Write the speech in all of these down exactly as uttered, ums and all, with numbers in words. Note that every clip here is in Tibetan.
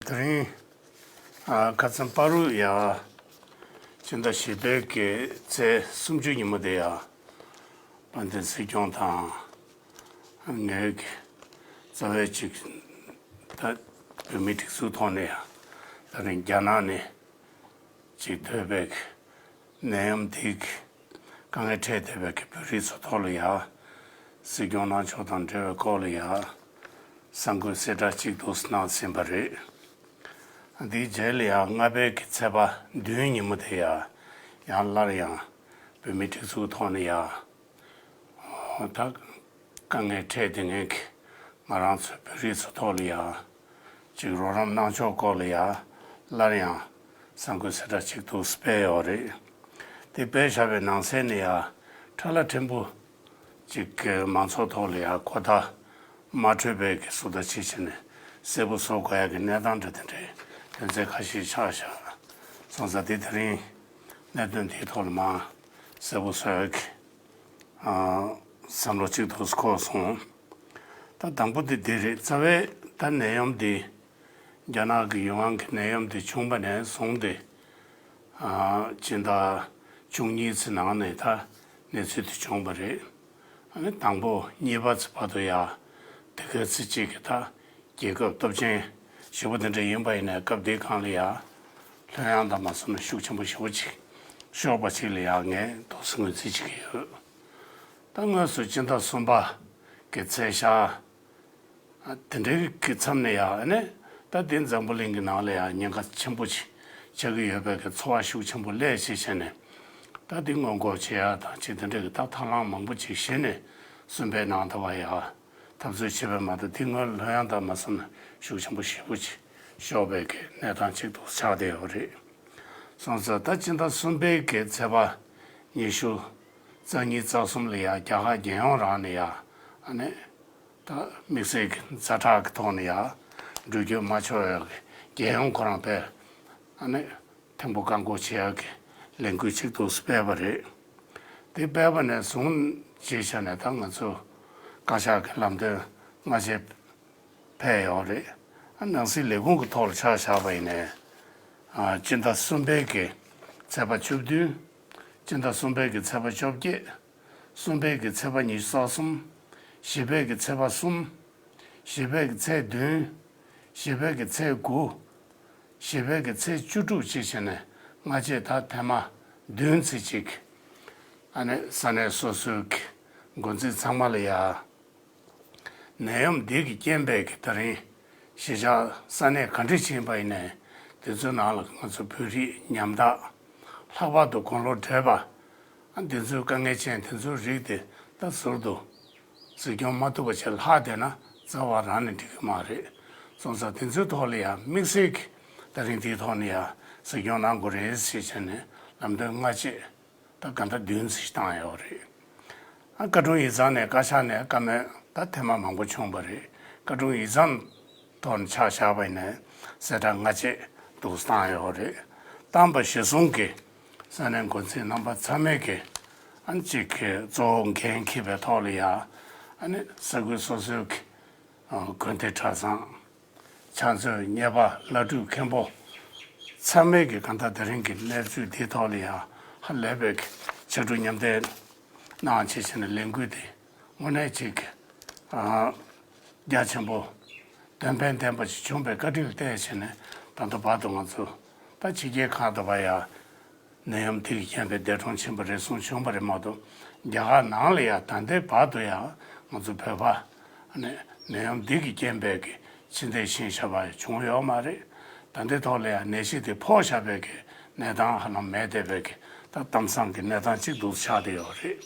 དེ་རིང་ཨ་ཁ་སང་པ་རུ་ཡ་སྤྱི་ཟླ་བཞི་པའི་གི་ཚེས་སུམ་ཅུ་ཉིན་མོ་དེ་ཡ་དཔལ་ལྡན་སྲིད་སྐྱོང་དང་ངའི་གི་རྩ་བའི་ཅིག་ད་བོད་མིའི་སྒྲིག་འཛུགས་ཐོག་ནས་ཡ་དེ་རིང་རྒྱ་ནག་ནས་ཅིག་ཐོན་པའི་ནད་ཡམས་འདི་གི་དཀའ་ངལ་འཕྲད་བསྡད་པའི་གི་བོད་རིགས་ཚོ་ཐོག་ལ་ཡ་སྲིད་སྐྱོང་གནང་ཕྱོགས་དང་འབྲེལ་བའི་སྐོར་ལ་ཡ་གསར་འགོད་གསལ་བསྒྲགས་གཅིག་ཏུ་གནང་ཟིན་པ་རེད། འདིའི་རྗེས་ལ་ཡ་ལྔ་པའི་གི་ཚེས་པ་བདུན་ཉིན་མོ་དེ་ཡ་ཡང་སླར་ཡང་བོད་མིའི་སྒྲིག་འཛུགས་ཐོག་ནས་ཡ་ད་དཀའ་ངལ་འཕྲད་དེ་ངེད་ཀྱི་ང་རང་ཚོའི་བོད་རིགས་ཚོ་ཐོག་ལ་ཡ་ཅིག་རོགས་རམ་གནང་ཕྱོགས་སྐོར་ལ་ཡ་སླར་ཡང་གསར་འགོད་གསལ་བསྒྲགས་ཅིག་ཏུ་སྤེལ་ཡོད་རེད། དེ་སྤེལ་བཞག་པའི་ནང་གསལ་ནས་ཡ་ཁྲ་ལ་ཕྲན་བུ་ཅིག་གི་མང་ཚོགས་ཐོག་ལ་ཡ་གོ་བརྡ་མ་འཕྲོད་པའི་གི་བཟོ་ལྟ་ཅིག་བྱས་ནས་གསལ་པོ་བཟོ་དགོས་ཡ་གི་གནས་སྟངས་འདྲ་དེ་འདྲའི་དོན་ཚན་ཁ་ཤས་ཆགས་བཞག་སོང་ཙང་དེ་དེ་རིང་གནད་དོན་དེའི་ཐོག་ལ་མ་གསལ་པོ་བཟོ་ཡ་གི་བསམ་བློ་གཅིག་ཏུ་འཁོར་སོང་། ད་དང་པོ་དེ་འདི་རེད། རྩ་བའི་ད་ནད་ཡམས་འདི་རྒྱ་ནག་གི་ཡུའུ་ཧན་གྱི་ནད་ཡམས་འདི་བྱུང་བ་ནས་བཟུང་སྟེ་སྤྱི་ཟླ་བཅུ་གཉིས་ཚེ་ནང་ནས་ད་གནས་ཚུལ་དེ་བྱུང་བ་རེད། ཨ་ནི་དང་པོ་གཉིས་པ་ཚེ་བར་དུ་ཡ་དེ་ག་ཚེ་གཅིག་གི་ད་རྒྱལ་ཁབ་སྟོབས་ཆེན་ཞེ་པོ་དེ་འདྲ་ཡིན་པ་ཡིན་ནའི་སྐབས་དེའི་སྒང་ལ་ཡ་ལྷོད་ཡངས་དང་མ་སོང་ན་ཤུགས་ཆེན་པོ་ཞེ་པོ་ཅིག་ཤོར་བ་ཅིག་ལ་ཡ་ངས་འདུག་སེ་ངོས་འཛིན་བྱེད་ཀྱི་ཡོད། ད་དངོས་སུ་སྤྱི་ཟླ་གསུམ་པ་གི་ཚེས་ཤར་དེ་འདྲའི་གི་མཚམས་ནས་ཡ་ཨ་ནི་ད་དེ་འཛམ་བུ་གླིང་གི་ནང་ལ་ཡ་ཉེན་ཁ་ཆེན་པོ་ཅིག་ཆགས་ཀྱི་ཡོད་པའི་གི་ཚོར་བ་ཤུགས་ཆེན་པོ་སླེབས་བྱས་བྱས་ནས་ད་དེ་སྔོན་འགོག་བྱེད་ཡ་དང་ཅིག་དེ་འདྲའི་གི་ད་ཐབས་ལམ་མང་པོ་ཅིག་བྱས་ནས་གསུམ་པའི་ནང་ད་བ་ཡ་འཐབ་རྩོད་བྱས་པ་མ་གཏོགས་དེ་སྔོན་ལྷོད་ཡངས་དང་མ་སོང་ན་ཤུགས་ཆེན་པོ་ཞེ་པོ་ཅིག་ཤོར་བའི་གི་གནས་སྟངས་ཅིག་ཏུ་ཆགས་བསྡད་ཡོད་རེད། སོང་ཙང་ད་སྤྱི་ཟླ་གསུམ་པའི་གི་ཚེས་པ་ཉི་ཤུ་རྩ་གཉིས་རྩ་གསུམ་ལ་ཡ་རྒྱ་གར་རྒྱལ་ཡོངས་རང་ནས་ཡ་ཨ་ནི་ད་དམིགས་བསལ་གྱི་ཛ་དྲག་གི་ཐོག་ནས་ཡ་འགྲུལ་སྐྱོད་མ་ཆོག་ཡ་གི་རྒྱལ་ཡོངས་ཁོ་རང་དཔེ་ཨ་ནི་ཐེངས་པོ་བཀག་འགོག་བྱེད་ཡ་གི་ལས་འགུལ་ཅིག་ཏུ་སྤེལ་བ་རེད། དེ་སྤེལ་བ་ནས་བཟུང་བྱས་བྱས་ནས་ད་ང་ཚོ་བཀའ་ཤག་གི་ལམ་སྟོན་སྔ་རྗེས་ཕེབས་ཡོད་རེད། ཨ་ནང་སྲིད་ལས་ཁུངས་ཀྱི་ཐོག་ལ་ཆ་བཞག་པ་ཡིན་ནའི་ཨ་སྤྱི་ཟླ་གསུམ་པའི་གི་ཚེས་པ་བཅུ་བདུན། སྤྱི་ཟླ་གསུམ་པའི་གི་ཚེས་པ་བཅོ་བརྒྱད། གསུམ་པའི་གི་ཚེས་པ་ཉི་ཤུ་རྩ་གསུམ། བཞི་པའི་གི་ཚེས་པ་གསུམ། བཞི་པའི་གི་ཚེས་བདུན། བཞི་པའི་གི་ཚེས་དགུ། བཞི་པའི་གི་ཚེས་བཅུ་དྲུག་ཅེས་བྱས་ནས་སྔ་རྗེས་ད་ཐེངས་མ་བདུན་ཚེ་གཅིག་ཨ་ནི་ས་གནས་སོ་སོའི་གི་འགོ་འཛིན་ཚང་མ་ལ་ཡ་ནད་ཡམས་འདི་གི་རྐྱེན་པས་གི་ད་རིང་གཞིས་ཆགས་ས་གནས་ག་འདྲ་ཞིག་ཡིན་པ་ཡིན་ནའི་དེ་ཚོའི་ནང་ལ་ང་ཚོ་བོད་རིགས་ཉམ་ཐག་ལྷག་པར་དུ་དགུང་ལོ་བགྲེས་པ་ཨ་འདི་ཚོའི་དཀའ་ངལ་ཅན་དེ་ཚོའི་རིགས་དེ་ད་ཟུར་དུ་གཟིགས་སྐྱོང་མ་ཐུབ་པ་བྱས་ལྷག་བསྡད་ན་རྩ་བ་རང་ནས་འགྲིག་གི་མ་རེད། སོང་ཙང་དེ་ཚོའི་ཐོག་ལ་ཡང་དམིགས་བསལ་གྱི་ད་རིང་དེའི་ཐོག་ནས་ཡང་གཟིགས་སྐྱོང་གནང་དགོས་རེད་ཟེར་བྱས་ནས་ལམ་སྟོན་སྔ་རྗེས་ད་ག་འདྲ་བདུན་ཙམ་ཞིག་བཏང་ཡོད་རེད། ཨ་བཀའ་དྲུང་ཡིག་ཚང་ནས་བཀའ་ཤག་ནས་བཀའ་མོལ་ད་ཐེངས་མ་མང་པོ་བྱུང་བ་རེད། བཀའ་དྲུང་ཡིག་ཚང་ཐོག་ནས་ཆ་བཞག་པ་ཡིན་ནའི་གསལ་བསྒྲགས་སྔ་རྗེས་འདུག་བཏང་ཡོད་རེད། བཏང་པ་གཞིར་བཟུང་གིས་ས་གནས་འགོ་འཛིན་རྣམ་པ་ཚང་མས་ཀྱི་ཨ་ནི་གཅིག་གི་གཙོ་བོ་འགན་འཁྱེར་བའི་ཐོག་ལ་ཡ་ཨ་ནི་ས་ཁུལ་སོ་སོའི་གི་དགོན་སྡེ་གྲྭ་ཚང་ཕྱག་མཛོད་གཉེར་པ་བླ་སྤྲུལ་མཁན་པོ་ཚང་མས་ཀྱི་གང་ལྟར་དེ་རིང་གི་གནས་ཚུལ་འདིའི་ཐོག་ལ་ཡ་ཧ་ལས་པའི་གི་ཕྱར་གྲུ་མཉམ་འདེགས་གནང་བྱས་བྱས་ནས་ལས་འགུལ་འདི་དངོས་གནས་ཅིག་ཨ་རྒྱ་ཆེན་པོ་དོན་ཕན་ལྡན་པ་ཞིག་བྱུང་བའི་བཀའ་དྲིན་ལ་བརྟེན་བྱས་ནས་ད་ལྟ་བར་དུ་ང་ཚོ་ད་ཕྱི་རྒྱལ་ཁག་ཏུ་བ་ཡ་ནད་ཡམས་དེ་གི་རྐྱེན་པས་འདས་གྲོངས་ཕྱིན་པ་རེ་ཟུང་བྱུང་བ་རེད་མ་གཏོགས་རྒྱ་གར་ནང་ལ་ཡ་ད་ལྟའི་བར་དུ་ཡ་ང་ཚོ་བོད་པ་ནད་ནད་ཡམས་འདི་གི་རྐྱེན་པས་ཀྱི་ཕྱི་འདས་ཤི་ཤ་བ་ཡ་བྱུང་ཡོད་མ་རེད། ད་ལྟའི་ཐོག་ལ་ཡ་ནད་གཞི་དེ་ཕོག་བཞག་པའི་གི་གནས་སྟངས་ཧ་ལམ་མེད་བསྡད་པའི་གི་ད་གཏམ་བཟང་གི་གནས་སྟངས་གཅིག་ཏུ་ཆགས་བསྡད་ཡོད་རེད།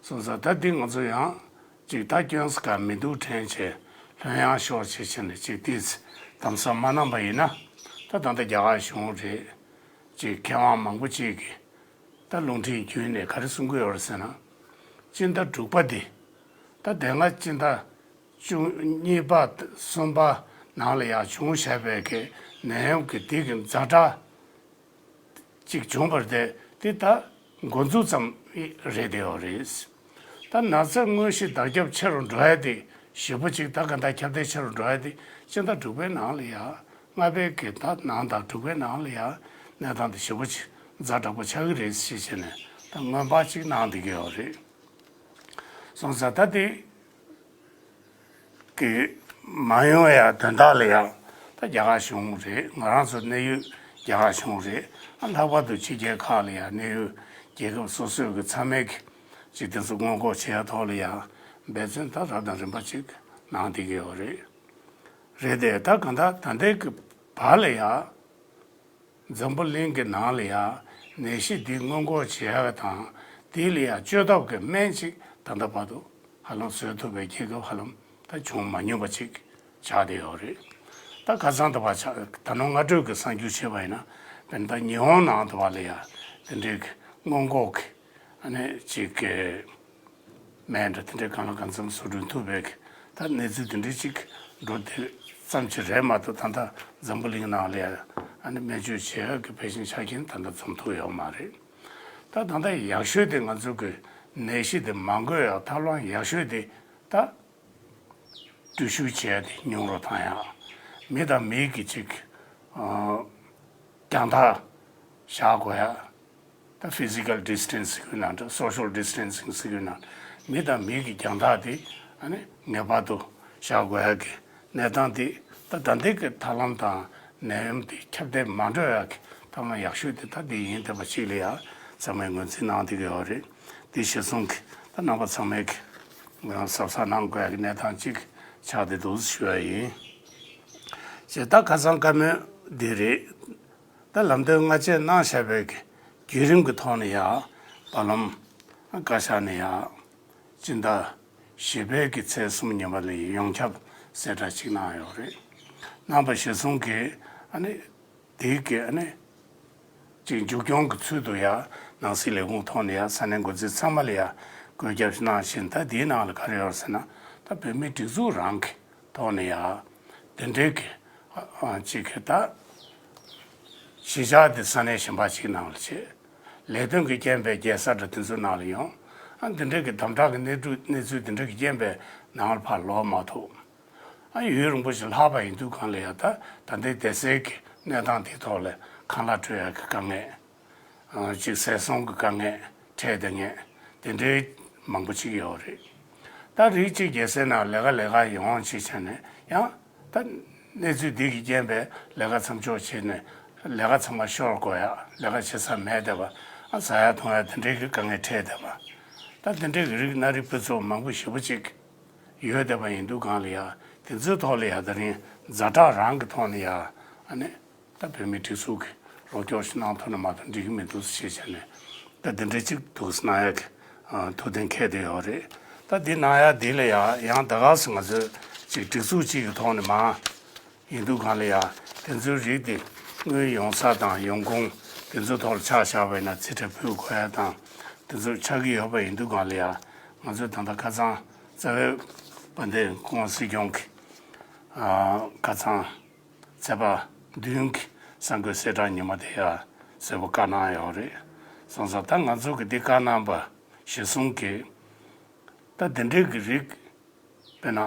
སོང་ཙང་ད་འདི་ང་ཚོ་ཡང་ཅིག་ད་སྐྱོན་ས་ག་མི་འདུག་དྲན་བྱས་ལྷོད་ཡངས་ཤོར་བྱས་བྱས་ནས་ཅིག་ཏིས་དམ་བསམ་མ་གནང་པ་ཡིན་ན་ད་ད་ལྟ་རྒྱ་གར་གཞུང་རེད། ཅིག་མཁས་དབང་མང་པོ་ཅིག་གིས་ད་རླུང་འཕྲིན་བརྒྱུད་ནས་ག་རེ་གསུང་གི་ཡོད་རེད་ཟེར་ན། སྤྱི་ཟླ་དྲུག་པ་འདི་ད་དེ་སྔ་སྤྱི་ཟླ་བཅུ་གཉིས་པ་གསུམ་པ་ནང་ལ་ཡང་བྱུང་བཞག་པའི་གི་ནད་ཡམས་ཀྱི་དེ་གི་ཛ་དྲག་ཅིག་བྱུང་བ་རེད་དེ་ད་འགོ་འཛུགས་ཙམ་རེད་བསྡད་ཡོད་རེད། ད་ན་ཚ་དངོས་གཞི་དར་ཁྱབ་ཆེ་རུ་འགྲོ་ཡ་དེ་ཞེ་པོ་ཅིག་ད་ག་ད་ཁྱབ་གདལ་ཆེ་རུ་འགྲོ་ཡ་དེ་སྤྱི་ཟླ་དྲུག་པའི་ནང་ལ་ཡ་ ལྔ་པའི་གི་ད་ནང་དང་དྲུག་པའི་ནང་ལ་ཡང་གནས་སྟངས་དེ་ཞེ་པོ་ཅིག་ཛ་དྲག་པོ་ཆགས་ཀྱི་རེད་ཞེས་བྱས་ནས་ད་སྔོན་དཔག་ཅིག་གནང་བསྡད་ཀྱི་ཡོད་རེད། སོང་ཙང་ད་དེ་གི་མ་ཡོང་ཡ་དོན་དག་ལ་ཡང་ད་རྒྱ་གར་གཞུང་རེད། ང་རང་ཚོ་གནས་ཡུལ་རྒྱ་གར་གཞུང་རེད། ཨ་ལྷག་པར་དུ་ཕྱི་རྒྱལ་ཁག་ལ་ཡང་གནས་ཡུལ་རྒྱལ་ཁབ་སོ་སོའི་གི་ཚང་མས་གི་ཅིག་དེ་ཚོ་སྔོན་འགོག་བྱེད་ཡ་ཐོག་ལ་ཡང་འབད་བརྩོན་ད་རབ་དང་རིམ་པ་ཅིག་གནང་བསྡད་ཀྱི་ཡོད་རེད། རེད་དེ་ད་གང་ལྟར་ད་ལྟའི་གི་བར་ལ་ཡང་འཛམ་བུ་གླིང་གི་ནང་ལ་ཡང་ནད་གཞི་འདི་སྔོན་འགོག་བྱེད་ཡག་དང་དེ་ལ་ཡང་བཅོས་ཐབས་ཀྱི་སྨན་ཅིག་ད་ལྟ་བར་དུ་ཧ་ལམ་བཟོ་ཐུབ་པའི་རྒྱལ་ཁབ་ཧ་ལམ་ད་བྱུང་མ་མྱོང་པ་ཅིག་ཆགས་བསྡད་ཡོད་རེད། ད་ཁ་སང་ད་བར་ཆ་ད་ནོ་སྔ་དྲོས་ཀྱི་གསར་འགྱུར་བྱས་པ་ཡིན་ན་དཔེར་ན་ད་ཉི་ཧོང་ནང་ད་བར་ལ་ཡང་དེ་འདྲའི་སྔོན་འགོག་གི་ཨ་ནི་ཅིག་གི་སྨན་འདྲ་དེ་འདྲའི་གང་ལ་གང་འཚམ་བཟོ་སྐྲུན་ཐུབ་པའི་ད་གནས་ཚུལ་དེ་འདྲའི་ཅིག་འགྲོ་དེ་ཙམ་ཅིག་རེད་མ་གཏོགས། ད་ལྟ་འཛམ་བུ་གླིང་ནང་ལ་ཡང་ཨ་ནི་སྨན་བཅོས་བྱེད་ཡག་གི་ཕལ་ཆེར་ཆ་རྐྱེན་ད་ལྟ་འཛོམས་ཐུབ་ཡོད་མ་རེད། ད་ད་ལྟ་ཡག་ཤོས་དེ་ང་ཚོ་གི་ནད་གཞི་དེ་མ་འགོས་ཡག་ཐབས་ལམ་ཡག་ཤོས་དེ་ད་འགྲུལ་བཞུད་བྱེད་ཡག་དེ་ཉུང་རུ་བཏང་ཡག་མི་དང་མི་གི་ཅིག་ཨ་རྒྱང་ཐག་བཞག་དགོས་ཡག་ད་physical distance ཟེར་གྱི་ན་འདྲ། social distancing ཟེར་གྱི་ན། མི་དང་མི་གི་རྒྱང་ཐག་དེ་ཨ་ནི་ངེས་པར་དུ་བཞག་དགོས་ཡག་གི་གནས་སྟངས་དེ་ད་ད་ལྟའི་གི་ཐབས་ལམ་དང་ནད་ཡམས་དེ་ཁྱབ་གདལ་མ་འགྲོ་ཡག་གི་ཐབས་ལམ་ཡག་ཤོས་དེ་ད་དེ་ཡིན་བསྡད་པ་ཅིག་ལ་ཡང་ཚང་མས་ངོས་འཛིན་གནང་བསྡད་ཀྱི་ཡོད་རེད། དེ་གཞིར་བཟུང་གི་ད་རྣམ་པ་ཚང་མས་གི་གཟབ་གཟབ་གནང་དགོས་ཡག་གི་གནས་སྟངས་ཅིག་ཆགས་བསྡད་འདུག་ཞུ་ཡག་ཡིན། ཞེས་ད་ཁ་སང་བཀའ་མོལ་འདི་རེད། ད་ལམ་སྟོན་སྔ་རྗེས་གནང་བཞག་པའི་བརྒྱུད་རིམ་གྱི་ཐོག་ནས་ཡང་བར་ལམ་བཀའ་ཤག་ནས་ཡང་སྤྱི་ཟླ་བཞི་པའི་གི་ཚེས་གསུམ་ཉིན་མ་ལ་ཡོངས་ཁྱབ་གསལ་བསྒྲགས་ཤིག་གནང་ཡོད་རེད། གནང་བ་གཞིར་བཟུང་གི་ཨ་ནི་དེའི་གི་ཨ་ནི་ཅིག་མཇུག་སྐྱོང་གི་ཚུལ་དུ་ཡང་ནང་སྲིད་ལས་ཁུངས་ཐོག་ནས་ཡང་ས་གནས་འགོ་འཛིན་ཚང་མ་ལ་ཡང་བཀོད་ཁྱབ་ཞིག་གནང་བཞིན། ད་དེའི་ནང་ལ་ག་རེ་ཡོད་ཟེར་ན། ད་བོད་མིའི་སྒྲིག་འཛུགས་རང་གི་ཐོག་ནས་ཡང་དེ་འདྲའི་གི་ཨ་ཨ་ཅིག་གི་ད་གཞིས་ཆགས་དེ་ས་གནས་གཞན་པ་ཅིག་ནང་ལ་བྱེད། ལས་དོན་གྱི་རྐྱེན་པས་རྒྱལ་ས་འདྲ་དེ་ཚོའི་ནང་ལ་ཡོང་། ཨ་དེ་འདྲའི་གི་དམ་དྲག་གི་གནས་དུ་གནས་ཚུལ་དེ་འདྲའི་གི་རྐྱེན་པས་ནང་ལ་ཕར་ལོག་མ་ཐུབ། ཨ་ཡུན་རིང་པོ་ཞིག་ལྷག་པ་ཡིན་དུས་གང་ལ་ཡང་ད་ད་ལྟའི་བསྡད་སའི་གི་གནས་སྟངས་དེའི་ཐོག་ལ་ཁང་གླ་སྤྲོད་ཡག་གི་དཀའ་ངལ། ཅིག་ཟས་སོང་གི་དཀའ་ངལ་འཕྲད་བསྡད་མཁན་དེ་འདྲའི་མང་པོ་ཅིག་ཡོད་རེད། ད་རིགས་གཅིག་རྒྱལ་སའི་ནང་ལས་ཀ་ལས་ཀ་ཡོང་བྱེད་བྱས་ནས་ཡང་ད་གནས་ཚུལ་འདི་གི་རྐྱེན་པས་ལས་ཀ་མཚམས་འཇོག་བྱས་ནས་ལས་ཀ་ཚང་མ་ཤོར་དགོས་ཡ། ལས་ཀ་བྱེད་ས་མེད་བསྡད་པ། ཨ་ཟ་ཡ་འཐུང་ཡ་དེ་འདྲའི་གི་དཀའ་ངལ་འཕྲད་བསྡད་པ། ད་དེ་འདྲའི་གི་རིགས་སྣ་རིགས་ཕུན་ཚོགས་མང་པོ་ཞེ་པོ་ཅིག་ཡོད་བསྡད་པ་ཡིན་དུས་གང་ལ་ཡ་དེ་ཚོའི་ཐོག་ལ་ཡ་ད་རིང་ཛ་དྲག་རང་གི་ཐོག་ནས་ཡ་ཨ་ནི། ད་བོད་མིའི་སྒྲིག་འཛུགས་ཀྱི་རོགས་སྐྱོར་ཞིག་གནང་ཐུབ་ན་མ་གཏོགས་འགྲིག་གི་མི་འདུག་ཞེས་བྱས་ནས་ད་འདི་འདྲའི་ཅིག་འདུག་གནང་ཡག་གི་ཐུགས་གཏན་འཁེལ་བསྡད་ཡོད་རེད། ད་འདི་གནང་ཡག་འདི་ལ་ཡང་ཡང་ད་ག་སེ་ང་ཚོས་ཅིག་སྒྲིག་འཛུགས་གཅིག་གི་ཐོག་ནས་མ་ཡིན་དུས་གང་ལ་ཡང་དེ་ཚོའི་རིགས་དེ་དངུལ་ཡོང་ས་དང་ཡོང་ཁུངས་དེ་ཚོའི་ཐོག་ལ་ཆ་བཞག་པ་ཡིན་ན་རྩིས་ཁྲ་ཕུལ་དགོས་ཡ་དང་དེ་ཚོ་ཆགས་ཀྱི་ཡོད་པ་ཡིན་དུས་གང་ལ་ཡང་ང་ཚོས་ད་ལྟ་ཁ་སང་རྩ་བའི་དཔལ་ལྡན་སྐུ་ངོ་སྲིད་སྐྱོང་གི་ཁ་སང་། ཚེས་པ་བདུན་གྱི་གསར་འགོད་གསལ་བསྒྲགས་ཉི་མ་དེ་ཡང་གསལ་པོ་བཀའ་གནང་ཡོད་རེད། སོང་ཙང་ད་ང་ཚོ་གི་འདི་བཀའ་གནང་པ་གཞིར་བཟུང་གིས་ད་འདི་འདྲའི་གི་རིགས་དཔེར་ན་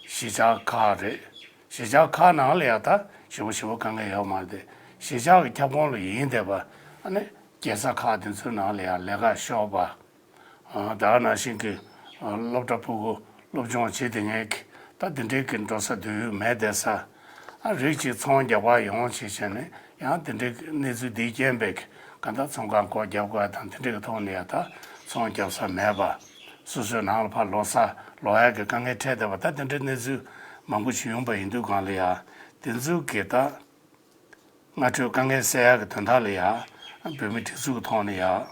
གཞིས་ཆགས་ཁག་རེད། གཞིས་ཆགས་ཁག་ནང་ལ་ཡང་ད་ཞེ་པོ་ཞེ་པོ་དཀའ་ངལ་ཡོད་མ་རེད་དེ། གཞིས་ཆགས་ཀྱི་ཁྱབ་ཁོངས་ལ་ཡིན་བསྡད་པ་ཨ་ནི་རྒྱལ་ས་ཁག་དེ་ཚོའི་ནང་ལ་ཡང་ལས་ཀ་ཤོར་བ། ད་ག་ནང་བཞིན་གྱི་སློབ་གྲྭ་ཕྲུ་གུ་སློབ་སྦྱོང་བྱེད་བསྡད་མཁན་གྱི་ད་དེ་འདྲའི་གི་འགྲོ་ས་སྡོད་ཡུལ་མེད་བསྡད་ས། ཨ་རིགས་གཅིག་ཚོང་རྒྱག་པར་ཡོང་བྱས་བྱས་ནས་ཡང་དེ་འདྲའི་གི་གནས་ཚུལ་འདིའི་རྐྱེན་པས་གང་ལྟར་ཚོང་ཁང་སྒོ་རྒྱབ་དགོས་དང་དེ་འདྲའི་གི་ཐོག་ནས་ཡང་ད་ཚོང་རྒྱག་ས་མེད་པ། སོ་སོའི་ནང་ལ་ཕར་ལོག་ས་ལོག་ཡག་གི་དཀའ་ངལ་འཕྲད་བསྡད་པ། ད་དེ་འདྲའི་གནས་ཚུལ་མང་པོ་ཞིག་ཡོང་པ་ཡིན་དུས་གང་ལ་ཡང་དེ་ཚོའི་གི་ད། སྔ་འཕྲོས་དཀའ་ངལ་སེལ་ཡག་གི་དོན་དག་ལ་ཡང་བོད་མིའི་སྒྲིག་འཛུགས་ཀྱི་ཐོག་ནས་ཡང་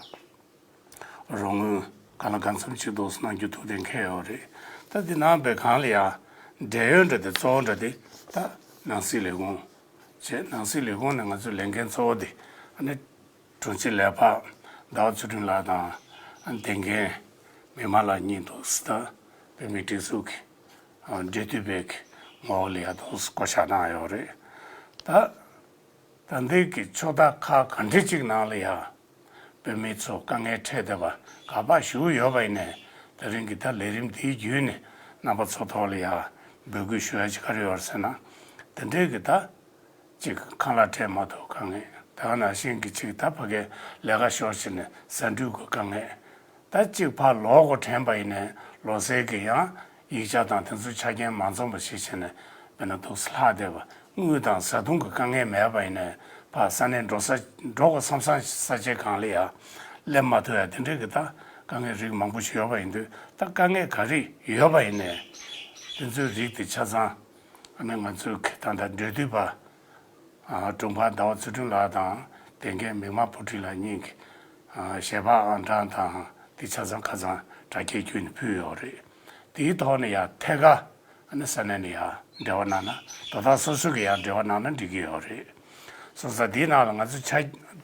རོགས་དངུལ་གང་ལ་གང་འཚམ་ཅིག་འདུག་སེ་གནང་རྒྱུ་ཐུགས་གཏན་འཁེལ་ཡོད་རེད། ད་འདི་གནང་པའི་སྒང་ལ་ཡང་འབྲེལ་ཡོད་འདྲ་དེ་གཙོ་བོ་འདྲ་དེ་ད་ནང་སྲིད་ལས་ཁུངས་བྱས། ནང་སྲིད་ལས་ཁུངས་ནས་ང་ཚོའི་ལས་འགན་གཙོ་བོ་དེ་ཨ་ནི་དྲུང་ཆེ་ལས་འཕགས་ཟླ་བ་ཚུལ་ཁྲིམས་ལགས་དང་ཨ་ནི་བདེ་འགན་མི་མ་ལགས་གཉིས་འདུག་སེ་ད་བོད་མིའི་སྒྲིག་འཛུགས་ཀྱི་འབྲེལ་མཐུད་པའི་ངོ་བོ་ལ་ཡང་འདུག་སེ་བསྐོ་བཞག་གནང་ཡོད་རེད། ད་ད་ལྟའི་གི་ཕྱོགས་མཐའ་ཁག་ག་འདྲ་ཅིག་ནང་ལ་ཡང་བོད་མི་ཚོ་དཀའ་ངལ་འཕྲད་བསྡད་པ་ག་པར་བཞུགས་ཡོད་པ་ཡིན་ནའི་དེ་རིང་གི་ད་ལས་རིམ་འདིའི་བརྒྱུད་ནས་རྣམ་པ་ཚོ་ཐོག་ལ་ཡང་འབོད་སྐུལ་ཞུ་ཡ་ཅིག་ག་རེ་ཡོད་རེད་ཟེར་ན། དེ་འདྲའི་གི་ད་ ཅིག་ཁང་གླ་སྤྲད་མ་ཐུབ་དཀའ་ངལ། ད་ག་ནང་བཞིན་གྱི་ཅིག་ད་ཕ་གའི་ལས་ཀ་ཤོར་ཕྱིན་ནས་ཟ་འབྲུ་གི་དཀའ་ངལ། ད་ཅིག་ཕར་ལོག་གོ་དྲན་པ་ཡིན་ནའི་ལོ་སེ་གི་ཡང་ཡིག་ཆ་དང་དེ་ཚོའི་ཆ་རྐྱེན་མ་འཛོམས་པ་ཞིག་བྱས་ནས་དཔེར་ན་འདུག་སེ་ལྷག་བསྡད་པ། དངུལ་དང་བཟའ་བཏུང་གི་དཀའ་ངལ་མེད་པ་ཡིན་ནའི་ཕར་ས་གནས་འགྲོ་ས་འགྲོ་དགོས་བསམ་བསམ་ས་ཆའི་སྒང་ལ་ཡ་སླེབས་མ་ཐུབ་ཡ་དེ་འདྲའི་གི་ད་དཀའ་ངལ་རིགས་མང་པོ་ཞིག་ཡོད་པ་ཡིན་དུས། ད་དཀའ་ངལ་ག་རེ་ཡོད་པ་ཡིན་ནའི་དེ་ཚོའི་རིགས་དེ་ཆ་ཚང་ཨ་ནི་ང་ཚོའི་གི་ད་ལྟ་འབྲེལ་མཐུད་པ། ཨ། དྲུང་འཕར་ཟླ་བ་ཚུལ་ཁྲིམས་ལགས་དང་། དེ་སྒང་མིག་དམར་བུ་ཁྲིད་ལགས་གཉིས་ཀྱིས། ཨ། ཞལ་པར་ཨང་གྲངས་དང་དེ་ཆ་ཚང་ཁ་སང་དྲ་རྒྱའི་བརྒྱུད་ནས་ཕུལ་ཡོད་རེད། དེའི་ཐོག་ནས་ཡང་ཐད་ཀར་ཨ་ནི་ས་གནས་ནས་ཡང་འབྲེལ་བ་གནང་ན། དོ་བདག་སོ་སོ་གིས་ཡང་འབྲེལ་བ་གནང་ན་འགྲིག་གི་ཡོད་རེད། སོང་ཙང་དེའི་ནང་ལ་ང་ཚོ་ཆ་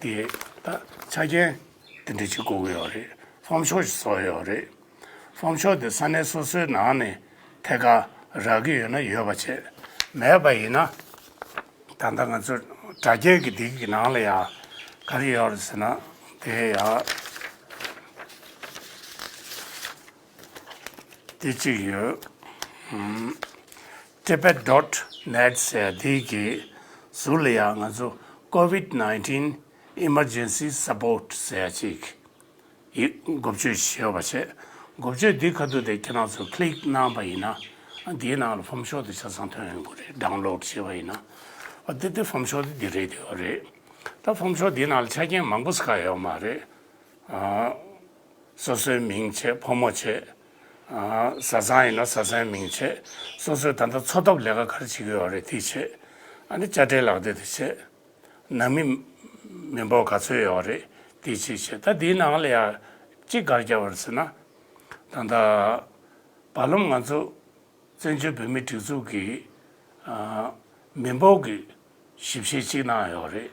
དེ་ད་ཆ་རྐྱེན་དེ་འདྲ་ཞིག་དགོས་ཀྱི་ཡོད་རེད། ཕོམ་ཤོག་ཞིག་བཟོ་ཡོད་རེད། ཕོམ་ཤོག་དེ་ས་གནས་སོ་སོའི་ནང་ནས་ཐད་ཀར་རག་གི་ཡོད་ན་ཡོད་པ་བྱས། མེད་པ་ཡིན་ན། ད་ལྟ་ང་ཚོ་དྲ་རྒྱའི་གི་འདི་གི་ནང་ལ་ཡ་ག་རེ་ཡོད་རེད་ཟེར་ན། དེ་ཡ་དེ་གཅིག་ཡོད། ཨམ། tibet dot net ཟེར་ཡ་དེ་གི་ཟུར་ལ་ཡ་ང་ཚོ་COVID nineteen emergency support ཟེར་ཡ་གཅིག་ཡིག་འགོ་བརྗོད་བྱས་པ་བྱས། འགོ་བརྗོད་འདི་ཁ་ཐུག་དེ་ཁྱེད་རང་ཚོ་click གནང་པ་ཡིན་ན། ཨ། འདིའི་ནང་ལ་ཕོམ་ཤོག་དེ་ཆ་ཚང་ཐོན་ཡོང་གི་རེད། download བྱས་པ་ཡིན་ན། ཨ། དེ་དེ་ཕོམ་ཤོག་དེ་འདི་རེད། དེ་ཡོད་རེད། ད་ཕོམ་ཤོག་འདིའི་ནང་ལ་ཆ་རྐྱེན་མང་པོ་ཟེར་ག་ཡོད་མ་རེད། ཨ། སོ་སོའི་མིང་བྱས། ཕོ་མོ་བྱས། ཨ། བཟའ་ཚང་ཡིན་ན་བཟའ་ཚང་མིང་བྱས། སོ་སོའི་ད་ལྟ་འཚོ་ཐབས་ལས་ཀ་ག་རེ་བྱེད་ཀྱི་ཡོད་རེད་དེ་བྱས། ཨ་ནི་དཔྱ་ཁྲལ་ལག་དེབ་དེ་བྱས། ནང་མི་མི་འབོར་ག་ཚོད་ཡོད་རེད་དེ་ཅིག་བྱས། ད་དེའི་ནང་ལ་ཡ་གཅིག་ག་རེ་བརྒྱབ་པ་རེད་ཟེར་ན། ད་ལྟ་བར་ལམ་ང་ཚོ་བཙན་བྱོལ་བོད་མིའི་སྒྲིག་འཛུགས་ཀྱི། ཨ། མི་འབོར་གྱི་ཞིབ་བཤེར་གཅིག་གནང་ཡོད་རེད།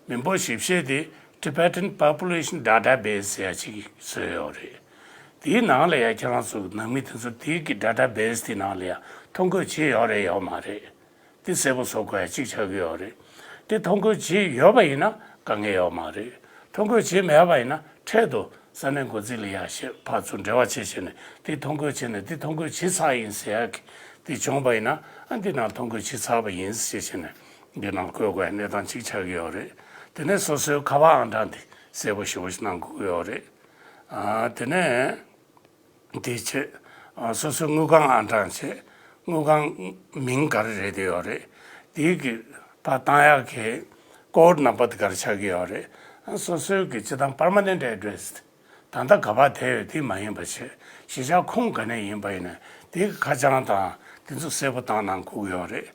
མི་འབོར་ཞིབ་བཤེར་དེ་Tibetan Population Database ཟེར་ཡ་གཅིག་བཟོས་ཡོད་རེད། དེའི་ནང་ལ་ཡ་ཁྱེད་རང་ཚོ་ནང་མི་དེ་ཚོ་དེའི་གི་database དེའི་ནང་ལ་ཡ་ཐོ་འགོད་བྱས་ཡོད་རེད་ཡོད་མ་རེད། དེ་གསལ་པོ་བཟོ་དགོས་ཡ་གཅིག་ཆགས་ཀྱི་ཡོད་རེད། དེ་ཐོ་འགོད་བྱས་ཡོད་པ་ཡིན་ན་དཀའ་ངལ་ཡོད་མ་རེད། ཐོ་འགོད་བྱས་མེད་པ་ཡིན་ན་འཕྲལ་དུ་ས་གནས་འགོ་འཛིན་ལ་ཡ་ཞེས་ཕར་ཚུར་འབྲེལ་བ་བྱས་བྱས་ནས། དེ་ཐོ་འགོད་བྱས་ནས་དེ་ཐོ་འགོད་བྱས་ཚར་ཡིན་ཟེར་ཡ་གི་དེ་བྱུང་བ་ཡིན་ན། ཨ། འདི་ནང་ཐོ་འགོད་བྱས་ཚར་བ་ཡིན་ཞེས་བྱས་ནས་འདི་ནང་བཀོད་དགོས་ཡ་གནས་སྟངས་གཅིག་ཆགས་ཀྱི་ཡོད་རེད། དེ་ནས་སོ་སོའི་ཁ་པར་ཨང་གྲངས་དེ་གསལ་པོ་ཞེ་པོ་ཞིག་གནང་དགོས་ཀྱི་ཡོད་རེད། ཨ། དེ་ནས། དེ་བྱས། ཨ། སོ་སོའི་དངུལ་ཁང་ཨང་གྲངས་བྱས། དངུལ་ཁང་མིང་ག་རེ་རེད་དེ་ཡོད་རེད། དེའི་གི་ཕར་བཏང་ཡག་གི་ཀོཌ་ནམ་བར་དེ་ག་རེ་ཆགས་ཀྱི་ཡོད་རེད། ཨ། སོ་སོའི་གི་སྤྱིར་བཏང་permanent address ད་ལྟ་ག་པར་བསྡད་ཡོད་དེ་མ་ཡིན་པ་བྱས། གཞིས་ཆགས་ཁོངས་ག་ནས་ཡིན་པ་ཡིན་ན་དེའི་གི་ཁ་བྱང་དང་དེ་ཚོ་གསལ་པོ་བཏང་གནང་དགོས་ཀྱི་ཡོད་རེད།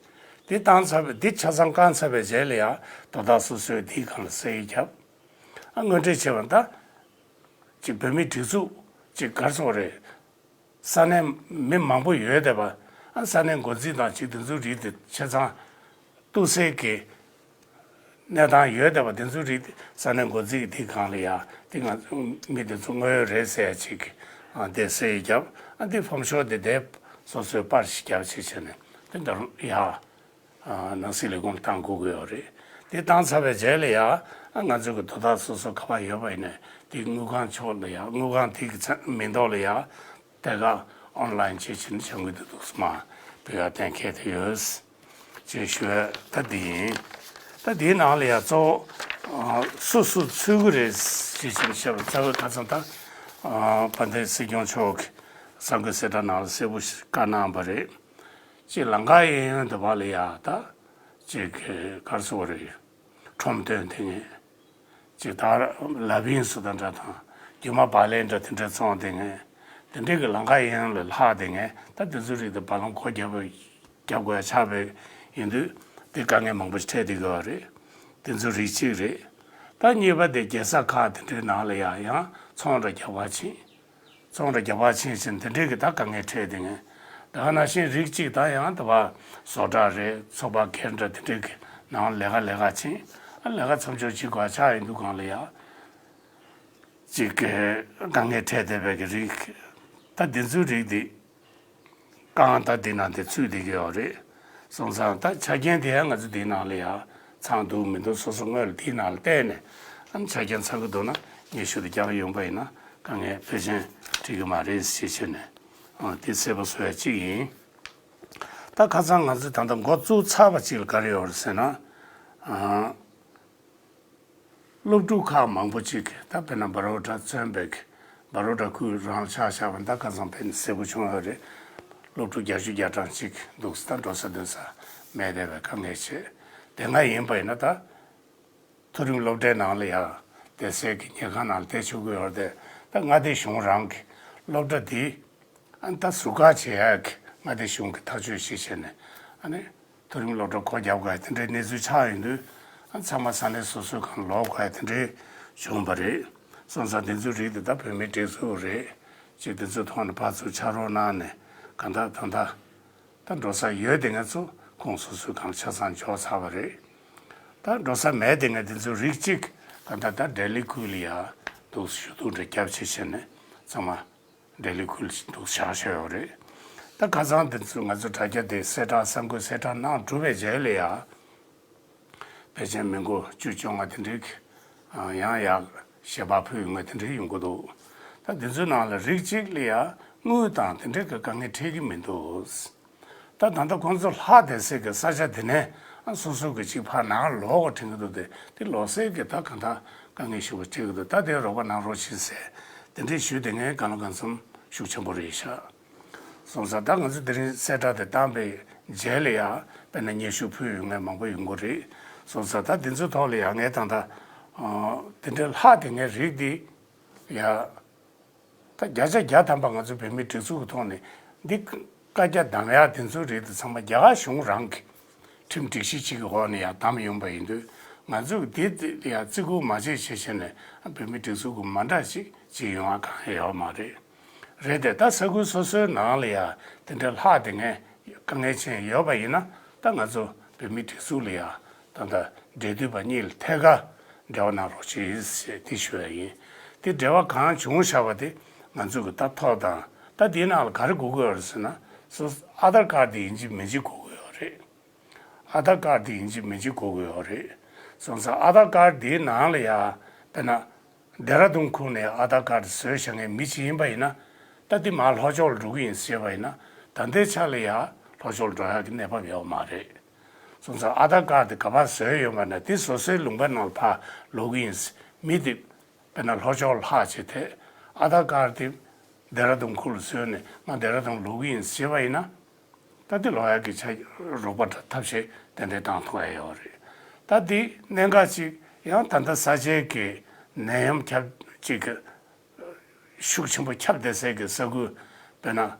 དེ་བཏང་ཚར་བའི་དེ་ཆ་ཚང་བཀང་ཚར་བའི་རྗེས་ལ་ཡ་དོ་བདག་སོ་སོའི་དེའི་སྒང་ལ་གསལ་ཡིག་བརྒྱབ། ཨ། དངོས་འབྲེལ་བྱས་པ་ད། ཅིག་བོད་མིའི་སྒྲིག་འཛུགས་ཅིག་ག་རེ་ཟེར་དགོས་རེད། ས་གནས་མི་མང་པོ་ཡོད་བསྡད་པ། ཨ། ས་གནས་འགོ་འཛིན་དང་ཅིག་དེ་ཚོའི་རིགས་དེ་ཆ་ཚང་གཏུག་སའི་གི་གནས་སྟངས་ཡོད་བསྡད་པ། དེ་ཚོའི་རིགས་དེ་ས་གནས་འགོ་འཛིན་གྱི་དེ་སྒང་ལ་ཡ་དེ་ང་ཚོ་མི་དེ་ཚོ་དངོས་ཡོད་རེད་ཟེར་ཡ་ཅིག་གི། ཨ། དེ་གསལ་ཡིག་བརྒྱབ། ཨ། དེ་ཕོམ་ཤོག་དེ་དེ་སོ་སོའི་པར་ཞིག་བརྒྱབ་ཅིག་བྱས་ནས་དེ་འདྲ་ཡ། ཨ། ནང་སྲིད་ལས་ཁུངས་བཏང་དགོས་ཀྱི་ཡོད་རེད། དེ་བཏང་ཚར་བའི་རྗེས་ལ་ཡ། ཨ། ང་ཚོ་གི་དོ་བདག་སོ་སོ་ག་པར་ཡོད་པ་ཡིན་ནའི་དེ་དངུལ་ཁང་ཕྱོགས་ལ་ཡ། དངུལ་ཁང་དེ་གི་མཚན་མིང་ཐོག་ལ་ཡ་ཐད་ཀར་ཨོན་ལའིན་བྱེད་བྱེད་ནས་བྱ་དགོས་དེ་འདུག་སེ་མ་ཕུལ་ཡ་གཏན་འཁེལ་དེ་ཡོད་ཅེས་ཞུ་ཡ་ད་འདི་ཡིན། ད་འདིའི་ནང་ལ་ཡ་གཙོ་བོ། ཨ། སུ་སུ་ཚུད་ཀྱི་རེད་ཅེས་བྱས་ནས་བཤད་པ་རྩ་བའི་ཁ་སང་ད། ཨ། དཔལ་ལྡན་སྲིད་སྐྱོང་མཆོག་གིས་གསར་འགོད་གསལ་བསྒྲགས་ནང་ལ་གསལ་པོ་ཞིག་བཀའ་གནང་བ་རེད། ཅིག་ལམ་ཁ་གཡས་གཡོན་དུ་བ་ལ་ཡ་ད་ཅིག་ག་རེ་ཟེར་དགོས་རེད། ཁྲོམ་སྟོན་དེ་ངས་ཅིག་ད་ལ་བིང་སུ་དང་འདྲ་དང་རྒྱུ་མ་བག་ལེབ་འདྲ་དེ་འདྲ་བཙོང་དེ་ངས་དེ་འདྲའི་གི་ལམ་ཁ་གཡས་གཡོན་ལ་ལྷག་དེ་ངས་ད་དེ་ཚོའི་རིགས་དེ་བར་ལམ་སྒོ་རྒྱབ་རྒྱབ་དགོས་ཡ་ཆགས་པ་ཡིན་དུས་དེ་དཀའ་ངལ་མང་པོ་ཞིག་འཕྲད་བསྡད་ཀྱི་ཡོད་རེད། དེ་ཚོའི་རིགས་གཅིག་རེད། ད་གཉིས་པ་དེ་རྒྱལ་ས་ཁག་དེ་འདྲའི་ནང་ལ་ཡ་ཡང་ཚོང་ར་རྒྱག་པར་ཕྱིན། ཚོང་ར་རྒྱག་པར་ཕྱིན་ཕྱིན་དེ་འདྲའི་གི་ད་དཀའ་ངལ་འཕྲད་དེ་ངས། ད་ག་ནང་བཞིན་རིགས་གཅིག་ད་ཡང་དེ་བ་བཟོ་གྲྭ་རེད། ཚོགས་པ་སྒེར་འདྲ་དེ་འདྲའི་གི་ནང་ལས་ཀ་ལས་ཀ་ཕྱིན། ཨ། ལས་ཀ་མཚམས་འཇོག་བྱེད་དགོས་ཆགས་ཡིན་དུས་སྒང་ལ་ཡ་ཅིག་གི་དཀའ་ངལ་འཕྲད་བསྡད་པའི་གི་རིགས། ད་དེ་ཚོའི་རིགས་དེ་རྐང་ད་འདི་ནང་དེ་ཚུད་བསྡད་ཀྱི་ཡོད་རེད། སོང་ཙང་ད་ཆ་རྐྱེན་དེ་ཡང་ང་ཚོ་འདིའི་ནང་ལ་ཡ་ཚང་འདུག་མི་འདུག་སོ་སོ་དངོས་ལ་འདིའི་ནང་ལ་བལྟས་ནས། ཨ་ནི་ཆ་རྐྱེན་ཚང་གི་འདུག་ན་སྙན་ཞུ་དེ་རྒྱག་ཡོང་པ་ཡིན་ན་དཀའ་ངལ་ཕལ་ཆེར་འཕྲད་ཀྱི་མ་རེད་ཞེས་བྱས་ནས། ཨ། དེ་གསལ་པོ་བཟོ་ཡ་གཅིག་ཡིན། ད་ཁ་སང་ང་ཚོས་ད་ལྟ་འགོ་བཙུགས་ཚར་བ་གཅིག་ལ་ག་རེ་ཡོད་རེད་ཟེར་ན། ཨ། སློབ་ཕྲུག་ཁག་མང་པོ་ཅིག་ད་དཔེར་ན་བ་རོ་ཌ་བཙོན་པའི་བ་རོ་ཌ་ཁུལ་རང་ཆགས་བཞག་པ་ད་ཁ་སང་དཔེ་གསལ་པོ་བྱུང་ཡོད་རེད། སློབ་ཕྲུག་བརྒྱད་ཅུ་གྲངས་ཅིག་འདུག་ད་འགྲོ་ས་སྡོད་ས་མེད་བསྡད་པའི་དཀའ་ངལ་ཆེ། དེ་སྔ་ཡིན་པ་ཡིན་ན་ད། མཐོ་རིམ་སློབ་གྲྭའི་ནང་ལ་ཡ་བསྡད་སའི་གི་ཉལ་ཁང་ནང་ལ་བསྡད་ཆོག་གི་ཡོད་རེད་དེ། ད་མངའ་སྡེ་གཞུང་རང་གི་སློབ་གྲྭ་འདི་ཨ་ནི་ད་ཟུར་བཀག་བྱེད་ཡག་གི་མངའ་སྡེ་གཞུང་གི་ཐག་གཅོད་ཞིག་བྱས་ནས་ཨ་ནི་མཐོ་རིམ་སློབ་གྲྭ་སྒོ་རྒྱབ་དགོས་དེ་འདྲའི་གནས་ཚུལ་ཆགས་ཡོང་དུས་ཨ་ཚང་མ་ས་གནས་སོ་སོའི་སྒང་ལོག་དགོས་དེ་འདྲའི་བྱུང་བ་རེད། སོང་ཙང་དེ་ཚོའི་རིགས་དེ་ད་བོད་མིའི་སྒྲིག་འཛུགས་རེད། ཅིག་དེ་ཚོའི་ཐོག་ནས་ཕར་ཚུར་ཕྱག་རོགས་གནང་ནས་གང་ལྟར་ད་ལྟ། ད་འགྲོ་ས་ཡོད་དེ་ང་ཚོ་ཁོང་སོ་སོའི་སྒང་ཆ་ཚང་འཇོག་ཚར་བ་རེད། ད་འགྲོ་ས་མེད་དེ་ང་དེ་ཚོ་རིགས་གཅིག་ག་ད་ད་ལྡི་ལི་ཁུལ་ལ་ཡ་འདུག་ཞུ་གཏུག་འདྲ་རྒྱབ་བྱེད་བྱས་ནས་ཚང་མ་ལྡི་ལི་ཁུལ་འདུག་བཞག་བཞག་ཡོད་རེད། ད་ཁ་སང་དེ་ཚོ་ང་ཚོ་དྲ་རྒྱ་དེ་གསལ་བསྒྲགས་གསར་འགོད་གསལ་བསྒྲགས་གནང་གྲུབ་པའི་རྗེས་ལ་ཡ། ཕལ་ཆེར་མི་མགོ་བཅུ་བཅོ་ལྔ་དེ་འདྲའི་ཡང་ཡག་ཞལ་པར་ཕུལ་ཡོང་བ་དེ་འདྲའི་ཡོང་གི་འདུག་ད་དེ་ཚོའི་ནང་ལ་རིགས་གཅིག་ལ་ཡ་དངུལ་དང་དེ་འདྲའི་གི་དཀའ་ངལ་འཕྲད་ཀྱི་མི་འདུག་ད་ད་ལྟ་ཁོང་ཚོ་ལྷག་བསྡད་སའི་གི་ས་ཆ་དེ་ནས་སོ་སོ་གི་གཅིག་ཕར་ནང་ལོག་དྲན་གྱི་འདུག་དེ་དེ་ལོག་སའི་གི་ད་གང་ལྟར་དཀའ་ངལ་ཞེ་པོ་འཕྲད་ཀྱི་འདུག་ད་དེ་རོགས་པ་གནང་རོགས་བྱེད་ཟེར་དེ་འདྲའི་ཞུས་དེ་ངས་གང་ལ་གང་འཚམ་ཤུགས་ཆེན་པོ་རེད་ཤག་སོང་ཙང་ད་ང་ཚོ་དེ་རིང་གསལ་བསྒྲགས་དེ་བཏང་པའི་རྗེས་ལ་ཡང་དཔེར་ན་སྙན་ཞུ་ཕུལ་ཡོང་མཁན་མང་པོ་ཡོང་གི་རེད། སོང་ཙང་ད་དེ་ཚོའི་ཐོག་ལ་ཡང་ངས་ད་ལྟ་དེ་འདྲའི་ལྷག་དེ་ངའི་རིགས་འདི་ཡ་ད་བརྒྱ་ཆ་བརྒྱ་ཐམ་པ་ང་ཚོ་བོད་མིའི་སྒྲིག་འཛུགས་ཀྱི་ཐོག་ནས་འདི་བཀའ་རྒྱ་གདམ་ཡག་དེ་ཚོའི་རིགས་དེ་ཚང་མ་རྒྱ་གར་གཞུང་རང་གི་ཁྲིམས་སྒྲིག་གཞི་གཅིག་གི་འོག་ནས་ཡང་བདམས་ཡོང་པ་ཡིན་དུས་ང་ཚོས་འདི་ལ་ཡང་བརྩི་བཀུར་མ་བྱེད་ཞེས་བྱས་ནས་བོད་མིའི་སྒྲིག་འཛུགས་ཀྱི་མ་འདྲ་ཞིག་བྱེད་ཡོང་བ་གང་ཡང་ཡོད་མ་རེད། རེད་དེ་ད་ས་ཁུལ་སོ་སོའི་ནང་ལ་ཡང་དེ་འདྲའི་ལྷག་དེ་ངས་དཀའ་ངལ་ཅན་ཡོད་པ་ཡིན་ན་ད་ང་ཚོ་བོད་མིའི་སྒྲིག་འཛུགས་ལ་ཡང་ད་ལྟ་འབྲེལ་མཐུད་པ་གཉིས་ལ་ཐད་ཀར་འབྲེལ་བ་གནང་རོགས་གྱིས་ཞེས་དེ་ཞུ་ཡ་ཡིན། དེ་འབྲེལ་བ་གང་བྱུང་བཞག་པ་དེ་ང་ཚོ་གི་ད་ཐོ་དང་ད་དེའི་ནང་ལ་ག་རེ་དགོས་ཀྱི་ཡོད་རེད་ཟེར་ན་སོ་ཨ་དྷར་ཀར་དེ་ཡིན་གཅིག་མིན་གཅིག་དགོས་ཀྱི་ཡོད་རེད། ཨ་དྷར་ཀར་དེ་ཡིན་གཅིག་མིན་གཅིག་དགོས་ཀྱི་ཡོད་རེད། སོང་ཙང་ཨ་དྷར་ཀར་དེའི་ནང་ལ་ཡ་དཔེར་ན་ལྡེ་ར་ལྡུན་ཁུལ་ནས་ཨ་དྷར་ཀར་དེ་བཟོས་བཞག་མཁན་མི་གཅིག་ཡིན་པ་ཡིན་ན་ད་དེ་མར་ལྷོ་ཕྱོགས་ལ་འགྲོ་གི་ཡིན་ཟེར་བ་ཡིན་ན་ད་ལྟའི་ཆ་ལ་ཡ་ལྷོ་ཕྱོགས་ལ་འགྲོ་ཡག་གི་གནས་བབ་ཡོད་མ་རེད། སོང་ཙང་ཨ་དྷར་ཀར་དེ་ག་པར་བཟོས་ཡོད་པ་ན་དེ་བཟོ་སའི་ལུང་པ་ནང་ལ་ཕར་ལོག་གི་ཡིན་ཟེར་མི་དེ། དཔེར་ན་ལྷོ་ཕྱོགས་ལྷག་བྱས་ཏེ་ཨ་དྷར་ཀར་དེ་ལྡེ་ར་ལྡུན་ཁུལ་བཟོས་ནས་ང་ལྡེ་ར་ལྡུན་ལོག་གི་ཡིན་ཟེར་བ་ཡིན་ན། ད་དེ་ལོག་ཡག་གི་ཆ་རོགས་པ་འདྲ་ཐབས་ཤེས་ཏན་ཏན་བཏང་ཐུབ་ཡ་ཡོད་རེད། ད་དེ་གནད་འགག་ཅིག་ཡང་ད་ལྟ་ས་ཆའི་གི་ནད་ཡམས་ཁྱབ་ཅིག་གི་ཤུགས་ཆེན་པོ་ཁྱབ་བསྡད་སའི་གི་ས་ཁུལ་དཔེར་ན།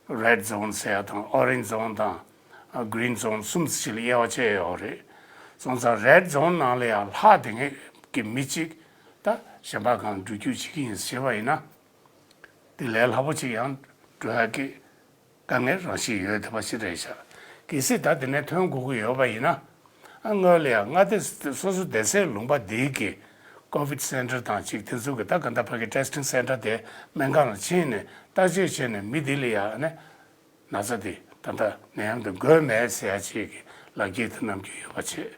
རེཌ་ཛོན་ཟེར་ཡ་དང་ཨོ་རེན་ཛི་ཛོན་དང་གྷི་རིན་ཛོན་གསུམ་ཞིག་ལ་དབྱེ་བ་ཕྱེ་ཡོད་རེད། སོང་ཙང་རེཌ་ཛོན་ནང་ལ་ཡང་ལྷག་དེ་ངེས་ཀྱི་མི་གཅིག་ད་གཞན་པ་གང་འགྲོ་རྒྱུ་བྱེད་ཀྱི་ཡིན་ཟེར་བ་ཡིན་ན། དེ་ལས་སླ་པོ་ཅིག་ཡང་འགྲོ་ཡག་གི་དཀའ་ངལ་རང་བཞིན་ཡོད་བསྡད་པ་ཞིག་རེད་ཤག་གལ་སྲིད་ད་དེ་ནས་ཐོན་དགོས་ཀྱི་ཡོད་པ་ཡིན་ན། ཨ་སྔོན་ལ་ཡང་མངའ་སྡེ་སོ་སོ་བསྡད་སའི་ལུང་པ་འདིའི་གི་ཀོ་ཝིཌ་སེན་ཊར་དང་གཅིག་དེ་ཚོ་གི་ད་ག་འདྲ་ཕ་གི་ཊེ་སི་ཊིང་སེན་ཊར་དེ་སྨན་ཁང་ལ་ཕྱིན་ནས་བརྟག་དཔྱད་བྱས་ནས་མི་འདི་ལ་ཡང་ནས་ན་ཚ་དེ་ད་ལྟ་ནད་ཡམས་དེ་འགོས་མེད་ཟེར་ཡ་ཅིག་གི་ལག་འཁྱེར་དེ་བསྣམས་རྒྱུ་ཡོད་པ་བྱས།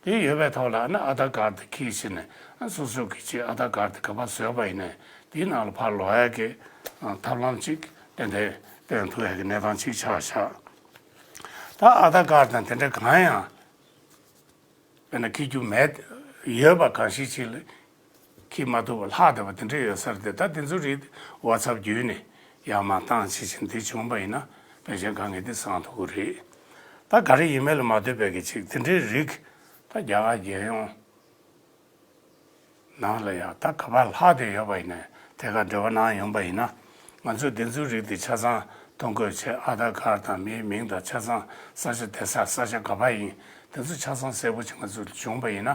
དེ་ཡོད་པའི་ཐོག་ལ་ནི་ཨ་དྷར་ཀར་དེ་འཁྱེར་བྱས་ནས་སོ་སོ་གི་ཅིག་ཨ་དྷར་ཀར་དེ་ག་པར་བཟོས་པ་ཡིན་ནས་དེའི་ནང་ལ་ཕར་ལོག་ཡ་གི་ཐབས་ལམ་ཅིག་ཏན་ཏན་སྟོན་ཐུབ་ཡ་གི་གནས་སྟངས་ཅིག་ཆགས་ཤག་ད་ཨ་དྷར་ཀར་དང་དེ་འདྲ་གང་ཡང་། དཔེར་ན་འཁྱེར་རྒྱུ་མེད། ཡོད་པ་གང་ཞིག་ཅིག་ལ་འཁྱེར་མ་ཐུབ་པ་ལྷག་བསྡད་པ་དེ་འདྲ་ཡོད་ས་རེད་དེ། ད་དེ་ཚོ་རིགས་ཝ་ཚབ་བརྒྱུད་ནས་ཡར་མར་བཏང་བྱེད་བཞིན་དེ་བྱུང་བ་ཡིན་ན་ཕལ་ཆེར་དཀའ་ངལ་དེ་སངས་ཐུབ་ཀྱི་རེད། ད་ག་རེ་ཡིན་མིན་ལ་མ་ལྟོས་པའི་གི་ཅིག་དེ་འདྲའི་རིགས་ད་རྒྱ་གར་རྒྱལ་ཡོངས་ནང་ལ་ཡང་ད་ག་པར་ལྷག་བསྡད་ཡོད་པ་ཡིན་ན་ཐད་ཀར་འབྲེལ་བ་གནང་ཡོང་པ་ཡིན་ན། ང་ཚོས་དེ་ཚོའི་རིགས་དེ་ཆ་ཚང་ཐོ་འགོད་བྱས། ཨ་དྷར་ཀར་དང་མིའི་མིང་དང་ཆ་ཚང་། ས་ཆ་བསྡད་ས་ས་ཆ་ག་པར་ཡིན། དེ་ཚོ་ཆ་ཚང་གསལ་པོ་ཅིག་ང་ཚོ་ལ་བྱུང་པ་ཡིན་ན།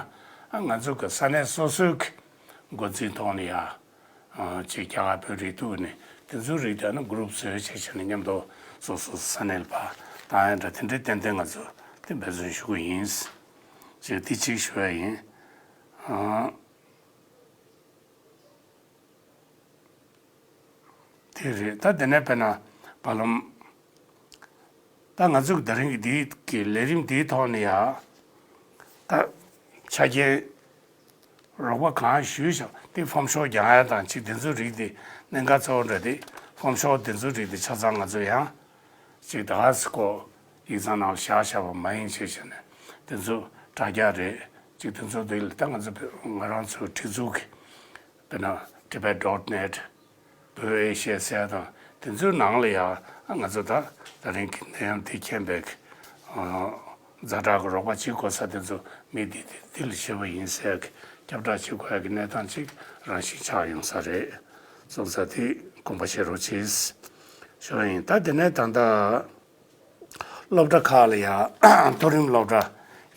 ཨ་ང་ཚོ་གི་ས་གནས་སོ་སོའི་གི་འགོ་འཛིན་ཐོག་ནས་ཡ་ཅིག་རྒྱ་གར་བོད་རིགས་གཏུགས་ནས་དེ་ཚོའི་རིགས་དེ་ནི་གུ་རུབ་བཟོས་བྱས་བྱས་ནས་མཉམ་དུ་སོ་སོ་ས་གནས་ལ་ཕར་བཏང་ཡ་འདྲ་དེ་འདྲའི་ཏན་ཏན་ང་ཚོ་དེ་འབད་བརྩོན་ཞུ་གི་ཡིན། ཅེས་དེ་གཅིག་ཞུ་ཡ་ཡིན། ཨ། དེ་རེད། ད་དེ་ནས་དཔེར་ན་བར་ལམ། ད་ང་ཚོས་དེ་རིང་གི་འདིའི་གི་ལས་རིམ་འདིའི་ཐོག་ནས་ཡ། ད་ཆ་རྐྱེན་རོགས་པ་གང་ཞུས་ཤག་དེ་ཕོམ་ཤོག་རྒྱག་ཡ་དང་ཅིག་དེ་ཚོའི་རིགས་དེ་གནད་འགག་གཙོ་བོ་འདྲ་དེ་ཕོམ་ཤོག་དེ་ཚོའི་རིགས་དེ་ཆ་ཚང་ང་ཚོ་ཡང་ཅིག་ད་ག་སེ་ཁོ་ཡིག་ཚང་ནང་ལ་བཞག་བཞག་པ་མ་ཡིན་ཞེས་བྱས་ནས་ དེ་ཚོ་དྲ་རྒྱ་རེད། ཅིག་དེ་ཚོ་དེ་ལ་ད་ང་ཚོ་ང་རང་ཚོའི་སྒྲིག་འཛུགས་ཀྱི་དཔེར་ན་Tibet dot net བོད་ཨེ་ཤེ་ཟེར་དང་དེ་ཚོའི་ནང་ལ་ཡང་ང་ཚོ་ད་ད་རིང་གི་ནད་ཡམས་དེ་མཁྱེན་པའི་ཛ་དྲག་གི་རོགས་པ་བྱེད་དགོས་ས་དེ་ཚོ་མི་འདི་འདི་འདི་ལ་ཞེད་པ་ཡིན་ཟེར་གི་ཁྱབ་བསྒྲགས་བྱེད་དགོས་ཡ་གི་གནས་སྟངས་ཅིག་རང་བཞིན་ཆགས་ཡོང་ས་རེད། སོང་ཙང་དེ་དགོངས་པ་བཞེས་རོགས་གྱིས། ཞུ་བ་ཡིན། ད་དེ་ནས་ད་ལྟ་སློབ་གྲྭ་ཁག་ལ་ཡང་མཐོ་རིམ་སློབ་གྲྭ་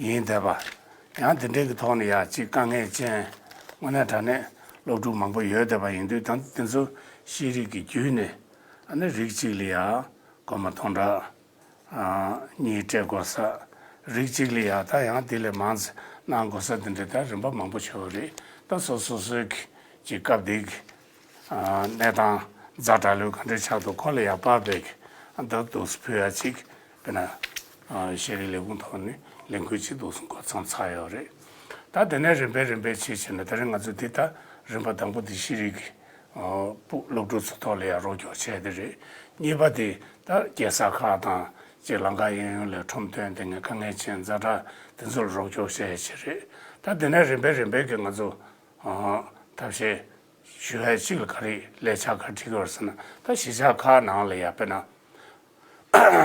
ཡིན་བསྡད་པ། ཡང་དེ་འདྲའི་གི་ཐོག་ནས་ཡང་ཅིག་དཀའ་ངལ་ཅན་དངོས་གནས་དྲང་གནས་སློབ་ཕྲུག་མང་པོ་ཡོད་བསྡད་པ་ཡིན་དུས་ད་དེ་ཚོ་ཤེས་རིག་གི་བརྒྱུད་ནས་ཨ་ནི་རིགས་གཅིག་ལ་ཡང་སྒོར་མོ་སྟོང་ཕྲག་གཉིས་སྤྲད་དགོས་ས། རིགས་གཅིག་ལ་ཡང་ད་ཡང་དེ་ལས་མང་ཙམ་གནང་དགོས་ས་དེ་འདྲ་ད་རིམ་པ་མང་པོ་ཡོད་རེད། ད་སོ་སོ་སོའི་གི་ཅིག་སྐབས་དེ་གི་གནས་སྟངས་ཛ་དྲག་ལོས་ག་འདྲ་ཆགས་འདུག་ཁོ་ལ་ཡང་དཔག་པའི་གི་ད་དུ་ཕུལ་ཡ་ཅིག་དཔེར་ན་ཤེས་རིག་ལས་ཁུངས་ཐོག་ནས་ལས་འགུལ་ཅིག་འདུག་སེ་འགོ་བརྩམས་ཚར་ཡོད་རེད། ད་དེ་ནས་རིམ་པས་རིམ་པས་བྱས་བྱས་ནས་ད་རིང་ང་ཚོ་འདི་ད་རིམ་པ་དང་པོ་འདི་ཤེས་རིག་གི་སློབ་ཕྲུག་ཚོ་ཐོག་ལ་ཡང་རོགས་སྐྱོར་བྱས་ཏེ་རེད། གཉིས་པ་དེ་ད་རྒྱལ་ས་ཁག་དང་ཅིག་ལམ་ཁ་གཡས་གཡོན་ལ་ཁྲོམ་སྟོན་དེ་ངས་དཀའ་ངལ་ཅན་ཛ་དྲག་དེ་ཚོར་རོགས་སྐྱོར་བྱས་བྱས་རེད། ད་དེ་ནས་རིམ་པས་རིམ་པས་ཀྱི་ང་ཚོ་ཐབས་ཤེས་ཞུ་ཡས་གཅིག་ལ་ག་རེ་ལས་འཆར་ག་རེ་བྲིས་ཡོད་ཟེར་ན་ད་གཞིས་ཆགས་ཁག་ནང་ལ་ཡ་དཔེར་ན་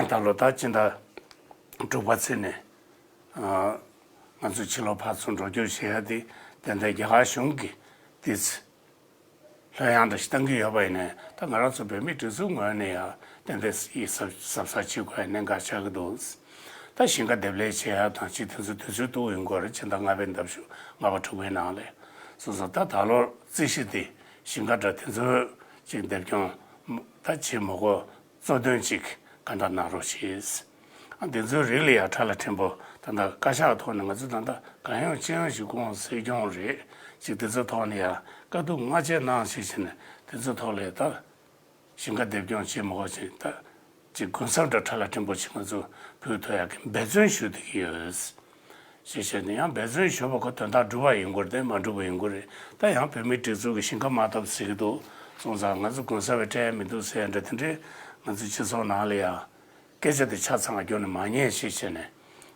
ད་ལོ་ད་སྤྱི་ཟླ་དྲུག་པ་ཚེས་ནས་ང་ཚོ་ཕྱི་ལོགས་ཕར་ཚུར་འགྲོ་སྐྱོད་བྱེད་ཡ་དེ་ཏན་ཏན་རྒྱ་གར་གཞུང་གིས་དེ་ཚེ་ལྷོད་ཡངས་འདྲ་ཞིག་བཏང་གི་ཡོད་པ་ཡིན་ནའི་ད་ང་རང་ཚོ་བོད་མིའི་སྒྲིག་འཛུགས་ངོས་ནས་ཡང་ཏན་ཏན་ཡིད་གཟབ་གཟབ་གཟབ་བྱེད་དགོས་གནད་འགག་ཆགས་ཀྱི་འདུག་ད་ཞིང་ཁ་འདེབས་ལས་བྱེད་ཡ་དང་ཅིག་དེ་ཚོ་དུས་ཚོད་གཏུགས་ཡོང་གི་རེད། ཕྱི་ཟླ་ལྔ་པའི་འདབས་ཤོག་ལྔ་པ་དྲུག་པའི་ནང་ལ་སོ་སོ་ད་ད་ལོར་རྩིས་གཞི་དེ་ཞིང་ཁ་འདྲ་དེ་ཚོ་ཅིག་འདེབས་སྐྱོང་ད་བྱེད་མི་དགོས། གཙོ་དོན་གཅིག་ག་འདྲ་གནང་རོགས་ཞེས། ཨ་འདི་ཚོའི་རིགས་ལ་ཡང་ཕྲ་ལ་ཕྲན་བུ་ད་ལྟ་བཀའ་ཤག་ཐོག་ནས་ང་ཚོ་ད་ལྟ་གང་ཡོང་ཅི་ཡོང་ཞིག་སྐུ་ངོ་སྲིད་སྐྱོང་རེད་ཅིག་དེ་ཚོའི་ཐོག་ནས་ཡང་བཀའ་བསྡུར་སྔ་རྗེས་གནང་ཞིག་བྱས་ནས་དེ་ཚོའི་ཐོག་ལ་ད་ཞིང་ཁ་འདེབས་སྐྱོང་བྱེད་མི་དགོས་ཅིག་ད་ཅིག་གུན་གསབ་འདྲ་ཕྲ་ལ་ཕྲན་བུ་ཅིག་ང་ཚོ་ཕུལ་ཐུབ་ཡག་གི་འབད་བརྩོན་ཞུ་བསྡད་ཀྱི་ཡོད། ཞེས་བཤད་ནས་ཡང་འབད་བརྩོན་ཞུ་བ་ཁོ་དོན་དག་འགྲུབ་པ་ཡིན་དགོས་རེད་དེ་མ་འགྲུབ་པ་ཡིན་དགོས་རེད། ད་ཡང་བོད་མིའི་སྒྲིག་འཛུགས་ཀྱི་ཞིང་ཁ་མ་ཐོབ་ཟེར་གྱི་འདུག་སོང་ཙང་ང་ཚོ་གུན་གསབ་སྤྲད་མི་འདུག་ཟེར་འདྲ་དེ་འདྲའི་ང་ཚོ་སྤྱི་ཚོགས་ནང་ལ་ཡང་སྐད་ཆ་དེ་ཆ་ཚང་བ་སྐྱོན་ནས་མ་ཉན་ཞེས་བྱས་ནས་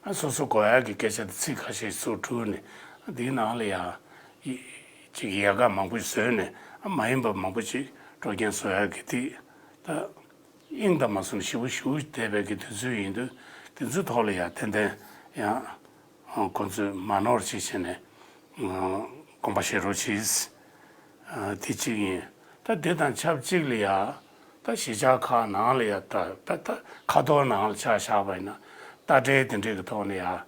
ཨ་སོ་སོ་དགོས་ཡག་གི་སྐད་ཆ་དེ་ཚིག་ཁ་ཤས་ཚུར་དྲུད་ནས་ཨ་འདིའི་ནང་ལ་ཡང་ཅིག་ཡལ་ག་མང་པོ་བཟོས་ནས་ཨ་མ་ཡིན་པ་མང་པོ་ཅིག་སྤྲོ་སྐྱེན་བཟོ་ཡག་གི་དེ་ད། དབྱིངས་དང་མ་སོང་ཞིབ་པོ་ཞུ་བསྡད་པའི་གི་དུས་ཚོད་ཡིན་དུས་དེ་ཚོའི་ཐོག་ལ་ཡང་ཏན་ཏན་ཡང་ཁོང་ཚོས་མ་ནོར་ཞིག་བྱས་ནས་དགོངས་པ་བཞེས་རོགས་གྱིས། དེ་གཅིག་ཡིན། ད་དེ་དང་ཆབས་གཅིག་ལ་ཡང་ད་གཞིས་ཆགས་ཁག་ནང་ལ་ཡང་ད་ད་ད་ཁ་ཐོར་ནང་ལ་ཆ་བཞག་པ་ཡིན་ན་ལྟ་བྲལ་དེ་འདྲས་ཀྱི་ཐོག་ནས་ཡང་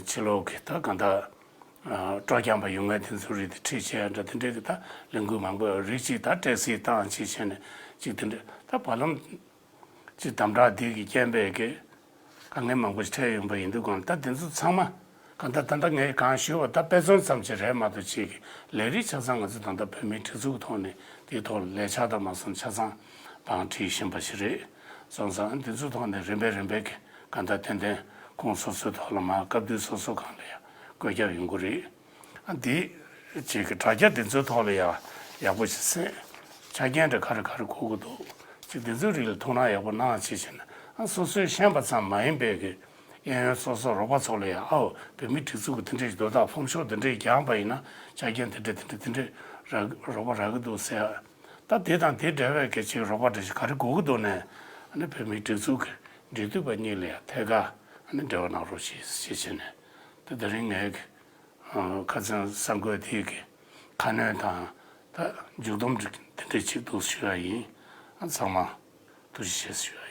ཕྱི་ལོགས་ཀྱི་ད་གང་ལྟར། སྤྲོ་འཆམ་པ་ཡོང་ངེས་དེ་ཚོ་རིགས་དེ་ཁྲིད་བྱས་འདྲ་དེ་འདྲའི་གི་ད་ལས་འགུལ་མང་པོ་རིགས་གཅིག་ད་སྤྲད་སྲིད་བཏང་བྱས་བྱས་ནས་གཅིག་དེ་འདྲ་ད་བར་ལམ་གཅིག་དམ་དྲག་འདི་གི་རྐྱེན་པས་གི་དཀའ་ངལ་མང་པོ་ཞིག་འཕྲད་ཡོང་པ་ཡིན་དུས་གང་ད་དེ་ཚོ་ཚང་མ་གང་ད་ད་ལྟ་ངས་གང་ཞུས་པ་ད་དཔེ་མཚོན་ཙམ་ཞིག་རེད་མ་གཏོགས་ཅིག་གི་ལས་རིགས་ཆ་ཚང་ང་ཚོ་ད་ལྟ་བོད་མིའི་སྒྲིག་འཛུགས་ཐོག་ནས་དེའི་ཐོག་ལ་ལས་འཆར་དང་མ་སོང་ཆ་ཚང་བང་བསྒྲིགས་བཞིན་པ་ཞིག་རེད། སོང་ཙང་དེ་ཚོའི་ཐོག་ནས་རིམ་པས་རིམ་པས་གི་གང་ད་ཏན་ཏན་ཁོང་སོ་སོའི་ཐོག་ལ་མ་སྐབས་དུས་སོ་སོ་གང་ལ་ཡང་བཀོད་ཁྱབ་ཡོང་གི་རེད། ཨ་འདི་ཅིག་གི་དྲ་རྒྱ་འདི་ཚོའི་ཐོག་ལ་ཡང་ཡག་པོ་ཞིག་གསན། ཆ་རྐྱེན་འདྲ་ག་རེ་ག་རེ་དགོས་ཀྱི་འདུག་ཅིག་འདི་ཚོའི་རིགས་ལ་ཐུགས་སྣང་ཡག་པོ་གནང་བྱས་བྱས་ན་ཨ་སོ་སོས་ཤེས་པ་ཙམ་མ་ཡིན་པའི་གི་གཡས་གཡོན་སོ་སོ་རོགས་པ་ཚོ་ལ་ཡང་ཨའོ་བོད་མིའི་སྒྲིག་འཛུགས་ཀྱི་དེ་འདྲའི་དོ་བདག་ཕོམ་ཤོག་དེ་འདྲའི་རྒྱག་པ་ཡིན་ན་ཆ་རྐྱེན་དེ་འདྲ་དེ་འདྲ་དེ་འདྲ་རག་རོགས་པ་རག་གི་འདུག་ཟེར། ད་དེ་དང་དེ་འབྲེལ་བའི་གལ་ཆེའི་རོགས་པ་འདྲ་ཞིག་ག་རེ་དགོས་ཀྱི་འདུག་ནས་ཨ་ནི་བོད་མིའི་སྒྲིག་འཛུགས་ཀྱི་འབྲེལ་མཐུད་པ་གཉིས་ལ་ཡང་ཐད་ཀར་ཨ་ནི་འབྲེལ་བ་གནང་རོགས་ཞེས་ཞེས་བྱས་ནས་ད་དེ་རིང་ངའི་ཁ་སང་གསར་འགོད་དེའི་གི་ཁ་སྣོན་དང་ད་མཇུག་སྡོམ་དེ་འདྲ་ཅིག་འདུག་ཞུ་ཡ་ཡིན། ཨ་ཚང་མ་ཐུགས་རྗེ་ཆེ་ཞུ་ཡ།